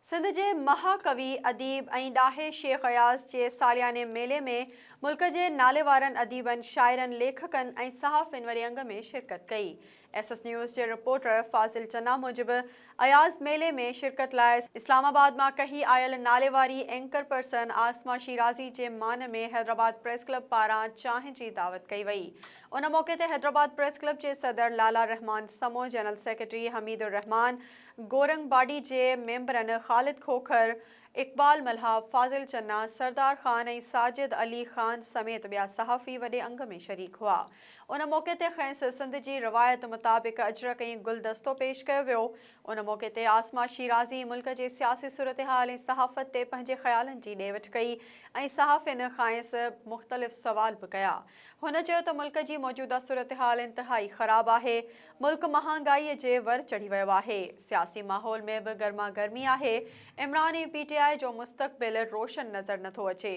سنڌ جي مها ڪوي، اديب ۽ ڏاهي شيخ اياز جي سالياني ميلي ۾ ملڪ جي ناليوارن اديبن، شاعرن، ليکڪن ۽ صحافين وڏي انگ ۾ شرڪت ڪئي. ايس ايس نيوز جي رپورٽر فاضل چنا موجب اياز ميلي ۾ شرڪت لاء اسلام آباد مان ڪهي آيل ناليواري اينڪر پرسن عاصمه شيرازي جي مان ۾ حيدرآباد پريس ڪلب پاران چانهه جي دعوت ڪئي وئي. ان موقعي تي حيدرآباد پريس ڪلب جي صدر لالا رحمان سمون، جنرل سيڪريٽري حميد الرحمان، گورنگ باڊي جي ميمبرن خالد کوکر، اقبال ملاح، فاضل چنا، سردار خان ۽ ساجد علي خان سميت ٻيا صحافي وڏي انگ ۾ شريڪ هئا. ان موقعي تي کيس سنڌ جي روايت مطابق اجرڪ ۽ گلدستو پيش ڪيو ويو. ان موقعي تي عاصمه شيرازي ملڪ جي سياسي صورتحال ۽ صحافت تي پنهنجي خيالن جي ڏي وٺ ڪئي ۽ صحافين کانئس مختلف سوال به ڪيا. هن چيو ته ملڪ جي موجوده صورتحال انتهائي خراب آهي، ملڪ مهانگائي جي ور چڙهي ويو آهي، سياسي ماحول ۾ به گرما گرمي آهي، عمران ۽ پي ٽي آء جو مستقبل روشن نظر نٿو اچي.